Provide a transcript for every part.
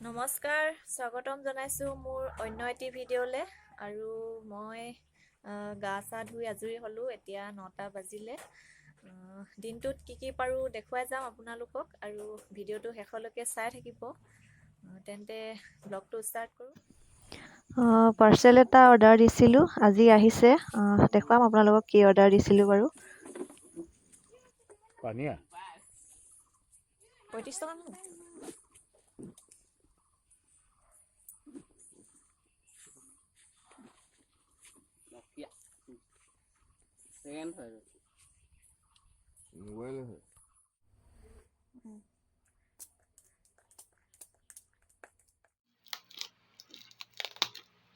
নমস্কাৰ, স্বাগতম জনাইছোঁ মোৰ অন্য এটি ভিডিঅ'লৈ। আৰু মই গা চা ধুই আজৰি হ'লোঁ, এতিয়া 9টা বাজিলে। দিনটোত কি কি পাৰোঁ দেখুৱাই যাম আপোনালোকক, আৰু ভিডিঅ'টো শেষলৈকে চাই থাকিব। তেন্তে ব্লগটো ষ্টাৰ্ট কৰোঁ। পাৰ্চেল এটা অৰ্ডাৰ দিছিলোঁ, আজি আহিছে। দেখুৱাম আপোনালোকক কি অৰ্ডাৰ দিছিলোঁ বাৰু। পানীয়া 35 টকা নহয়। মোবাইল আছে।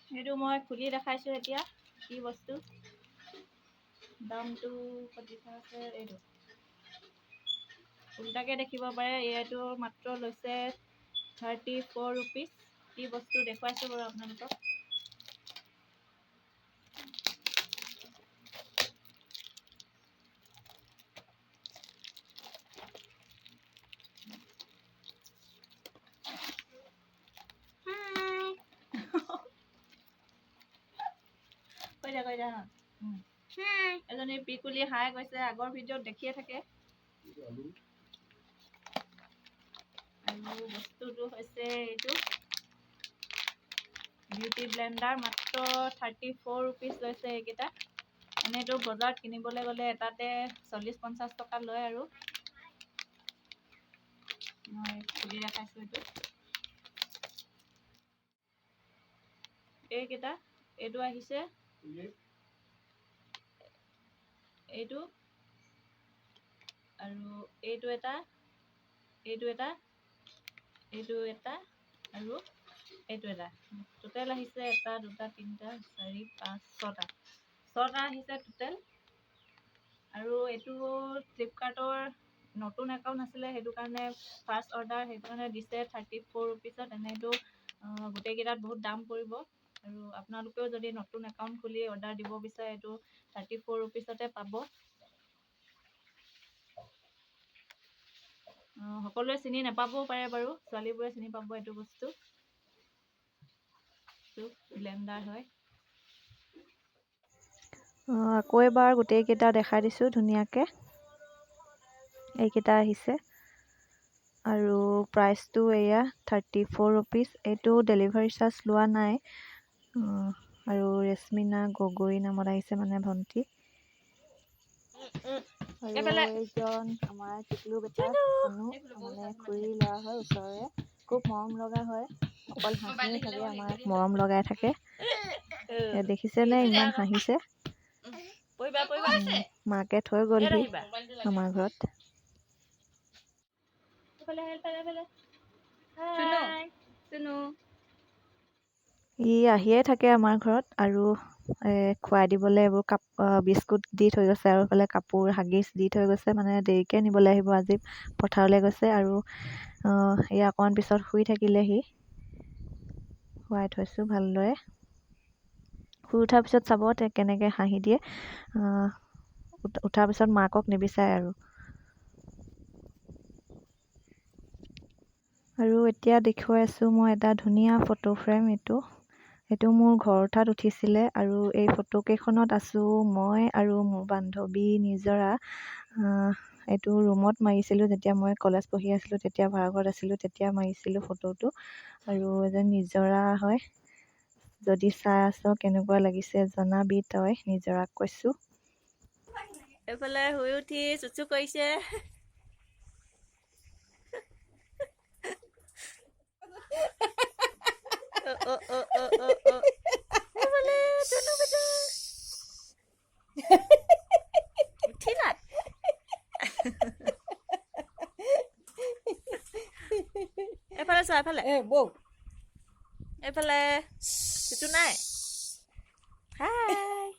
সেইটো মই খুলি দেখাইছোঁ এতিয়া কি বস্তু। দামটো ক'ত লিখা আছে, এইটো উল্টাকে দেখিব পাৰে। এইটো মাত্ৰ লৈছে 34 ৰুপিজ। কি বস্তু দেখুৱাইছোঁ বাৰু আপোনালোকক। কৈ দিয়া, কৈ দিয়া। এজনী পিকুলি হাই কৈছে, আগৰ ভিডিঅ'ত দেখিয়ে থাকে। আৰু বস্তুটো হৈছে এইটো বিউটি ব্লেণ্ডাৰ, মাত্ৰ 34 ৰুপিজ লৈছে এইকেইটা। এনেইতো বজাৰত কিনিবলৈ গ'লে এটাতে 40-50 টকা লয়। আৰু মই খুলি দেখাইছোঁ এইটো। এইকেইটা, এইটো আহিছে, এইটো আৰু এইটো এটা, এইটো এটা, এইটো এটা আৰু এইটো এটা। টোটেল আহিছে এটা, দুটা, তিনিটা, চাৰি, পাঁচ, ছটা, ছটা আহিছে টোটেল। আৰু এইটো ফ্লিপকাৰ্টৰ নতুন একাউণ্ট আছিলে, সেইটো কাৰণে ফাৰ্ষ্ট অৰ্ডাৰ, সেইটো কাৰণে দিছে 34 ৰুপিজত। এনেইতো গোটেইকেইটাত বহুত দাম পৰিব। আৰু আপোনালোকেও যদি নতুন একাউণ্ট খুলি অৰ্ডাৰ দিব বিচাৰে, এইটো 34 ৰুপিজতে পাব। সকলোৱে চিনি নাপাবও পাৰে বাৰু, ছোৱালীবোৰে চিনি পাব এইটো বস্তু। এইটো ব্লেণ্ডাৰ হয়। আকৌ এবাৰ গোটেইকেইটা দেখাই দিছোঁ ধুনীয়াকৈ। এইকেইটা আহিছে আৰু প্ৰাইচটো এয়া 34 ৰুপিজ। এইটো ডেলিভাৰী চাৰ্জ লোৱা নাই। আৰু ৰেশ্মিনা গগৈ নামত আহিছে, মানে ভণ্টি। আৰু এইজন আমাৰ টিকলু বেটা চনু, মানে খুৰীৰ ল'ৰা হয়, ওচৰৰে। খুব মৰম লগা হয়, অকল হাঁহিয়ে থাকে, আমাক মৰম লগাই থাকে। দেখিছেনে ইমান হাঁহিছে। মাকে থৈ গ'লহি আমাৰ ঘৰত। ই আহিয়ে থাকে আমাৰ ঘৰত। আৰু খুৱাই দিবলৈ এইবোৰ বিস্কুট দি থৈ গৈছে, আৰু এইফালে কাপোৰ হাগিছ দি থৈ গৈছে। মানে দেৰিকৈ নিবলৈ আহিব, আজি পথাৰলৈ গৈছে। আৰু এয়া অকণমান পিছত শুই থাকিলে সি, শুৱাই থৈছোঁ ভালদৰে। শুই উঠাৰ পিছত চাব কেনেকৈ হাঁহি দিয়ে। উঠাৰ পিছত মাকক নিবিচাৰে আৰু। আৰু এতিয়া দেখুৱাই আছোঁ মই এটা ধুনীয়া ফটো ফ্ৰেম। এইটো মোৰ ঘৰ উঠাত উঠিছিলে। আৰু এই ফটো কেইখনত আছোঁ মই আৰু মোৰ বান্ধৱী নিজৰা। এইটো ৰুমত মাৰিছিলোঁ যেতিয়া মই কলেজ পঢ়ি আছিলোঁ, তেতিয়া ভাড়াঘৰত আছিলোঁ, তেতিয়া মাৰিছিলোঁ ফটোটো। আৰু এজন নিজৰা হয়, যদি চাই আছ কেনেকুৱা লাগিছে জনাবি তই, নিজৰাক কৈছোঁ। এইফালে শুই উঠি চুচু কৰিছে। এইফালে চোৱা, এইফালে। এইফালে চুচু নাই। হাই।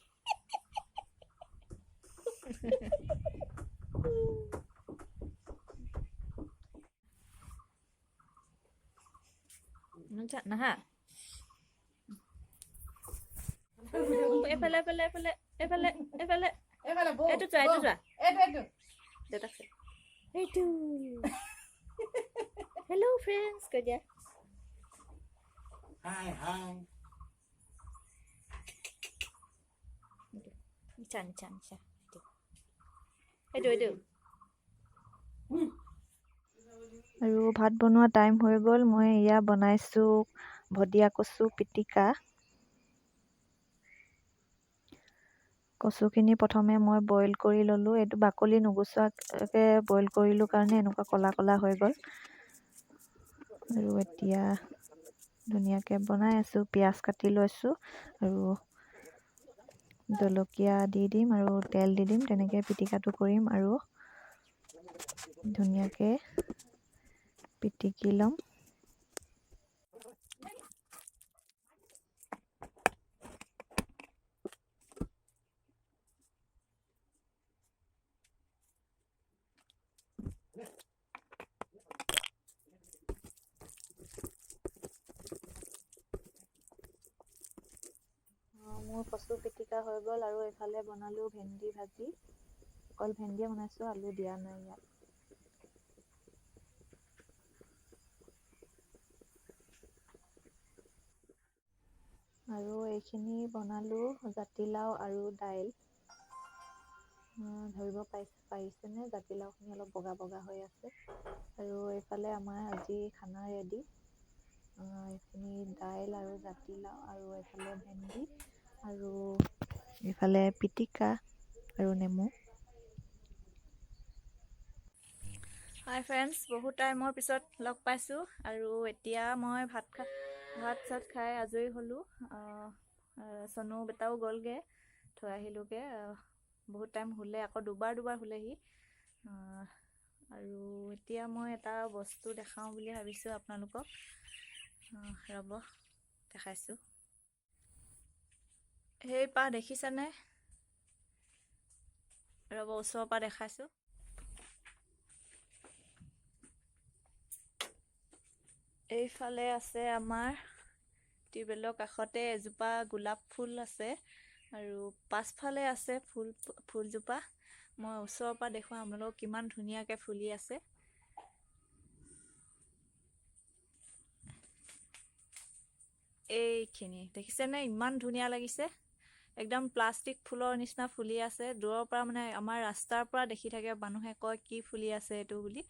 নাহা। এইফালে, এইফালে, এইফালে, এইফালে, এইফালে। এইটো চোৱা, এইটো চোৱা। দেউতাক চোৱা। এইটো। হেল্ল' ফ্ৰেণ্ডছ কৈ দিয়া। Hi, hi. নিচা নিচা নিচা, এইটো এইটো এইটো। আৰু ভাত বনোৱা টাইম হৈ গ'ল। মই এয়া বনাইছোঁ ভদিয়া কচু পিটিকা। কচুখিনি প্ৰথমে মই বইল কৰি ল'লোঁ। এইটো বাকলি নুগুচোৱাকৈ বইল কৰিলোঁ কাৰণে এনেকুৱা ক'লা ক'লা হৈ গ'ল। আৰু এতিয়া ধুনীয়াকৈ বনাই আছোঁ। পিঁয়াজ কাটি লৈছোঁ আৰু জলকীয়া দি দিম আৰু তেল দি দিম, তেনেকৈ পিটিকাটো কৰিম আৰু ধুনীয়াকৈ পিটিকি ল'ম। মোৰ কচু পিটিকা হৈ গ'ল। আৰু এইফালে বনালোঁ ভেন্দি ভাজি। অকল ভেন্দিয়ে বনাইছোঁ, আলু দিয়া নাই ইয়াত। আৰু এইখিনি বনালোঁ জাতিলাও আৰু দাইল। ধৰিব পাৰিছেনে? জাতিলাওখিনি অলপ বগা বগা হৈ আছে। আৰু এইফালে আমাৰ আজি খানা ৰেডি। এইখিনি দাইল আৰু জাতিলাও আৰু এইফালে ভেন্দি আৰু এইফালে পিটিকা আৰু নেমু। হাই ফ্ৰেণ্ডছ, বহুত টাইমৰ পিছত লগ পাইছোঁ। আৰু এতিয়া মই ভাত চাত খাই আজৰি হ'লোঁ। চনু বেটাও গ'লগৈ, থৈ আহিলোঁগৈ। বহুত টাইম শুলে, আকৌ দুবাৰ দুবাৰ শুলেহি। আৰু এতিয়া মই এটা বস্তু দেখাওঁ বুলি ভাবিছোঁ আপোনালোকক। ৰ'ব দেখাইছোঁ। সেই পাহ দেখিছেনে? ৰ'ব ওচৰৰ পৰা দেখাইছোঁ। এইফালে আছে আমাৰ টিউবৱেলৰ কাষতে এজোপা গোলাপ ফুল আছে আৰু পাছফালে আছে ফুলজোপা। মই ওচৰৰ পৰা দেখুৱাম আপোনালোকক কিমান ধুনীয়াকৈ ফুলি আছে। এইখিনি দেখিছেনে? ইমান ধুনীয়া লাগিছে, একদম প্লাষ্টিক ফুলৰ নিচিনা ফুলি আছে। দূৰৰ পৰা মানে আমাৰ ৰাস্তাৰ পৰা দেখি থাকে, মানুহে কয় কি ফুলি আছে এইটো বুলি।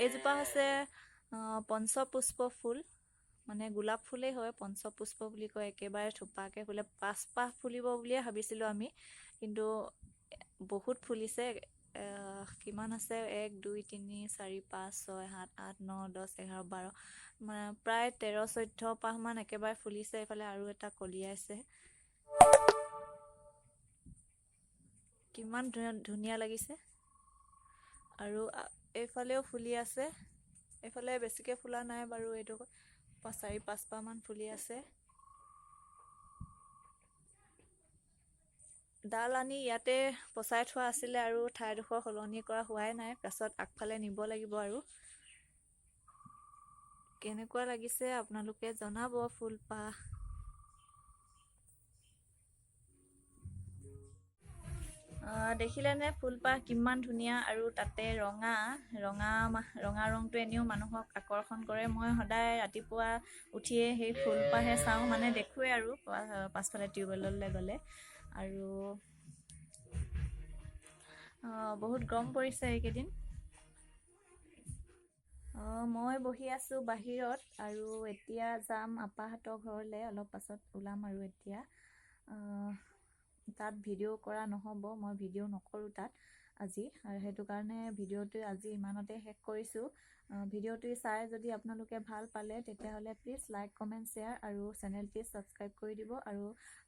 এইজোপা হৈছে পঞ্চপুষ্প ফুল, মানে গোলাপ ফুলেই হয়, পঞ্চপুষ্প বুলি কয়। একেবাৰে থোপাকৈ ফুলে, পাঁচপাহ ফুলিব বুলিয়ে ভাবিছিলোঁ আমি, কিন্তু বহুত ফুলিছে। কিমান আছে? 1 2 3 4 5 6 7 8 9 10 11 12, মানে প্ৰায় 13-14 পাহমান একেবাৰে ফুলিছে। এইফালে আৰু এটা কলিয়াইছে। কিমান ধুনীয়া লাগিছে। আৰু এইফালেও ফুলি আছে। এইফালে বেছিকৈ ফুলা নাই বাৰু, এইটো 4-5 পাহমান ফুলি আছে। ডাল আনি ইয়াতে পচাই থোৱা আছিলে আৰু ঠাইডোখৰ সলনি কৰা হোৱাই নাই, পাছত আগফালে নিব লাগিব। আৰু কেনেকুৱা লাগিছে আপোনালোকে জনাব ফুলপাহ। দেখিলেনে ফুলপাহ কিমান ধুনীয়া? আৰু তাতে ৰঙা ৰঙা ৰঙা ৰংটো এনেও মানুহক আকৰ্ষণ কৰে। মই সদায় ৰাতিপুৱা উঠিয়ে সেই ফুলপাহে চাওঁ, মানে দেখোৱে আৰু পাছফালে টিউবৱেললৈ গ'লে। আৰু বহুত গৰম পৰিছে এইকেইদিন। মই বহি আছোঁ বাহিৰত আৰু এতিয়া যাম আপাহঁতৰ ঘৰলৈ, অলপ পাছত ওলাম। আৰু এতিয়া তাত ভিডিঅ' কৰা নহ'ব, মই ভিডিঅ' নকৰোঁ তাত আজি, আৰু সেইটো কাৰণে ভিডিঅ'টো আজি ইমানতে শেষ কৰিছোঁ। ভিডিঅ'টো চাই যদি আপোনালোকে ভাল পালে তেতিয়াহ'লে প্লিজ লাইক, কমেণ্ট, শ্বেয়াৰ আৰু চেনেলটি ছাবস্ক্ৰাইব কৰি দিব আৰু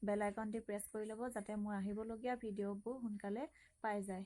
বেল আইকনটি প্ৰেছ কৰি ল'ব, যাতে মোৰ আহিবলগীয়া ভিডিঅ'বোৰ সোনকালে পাই যায়।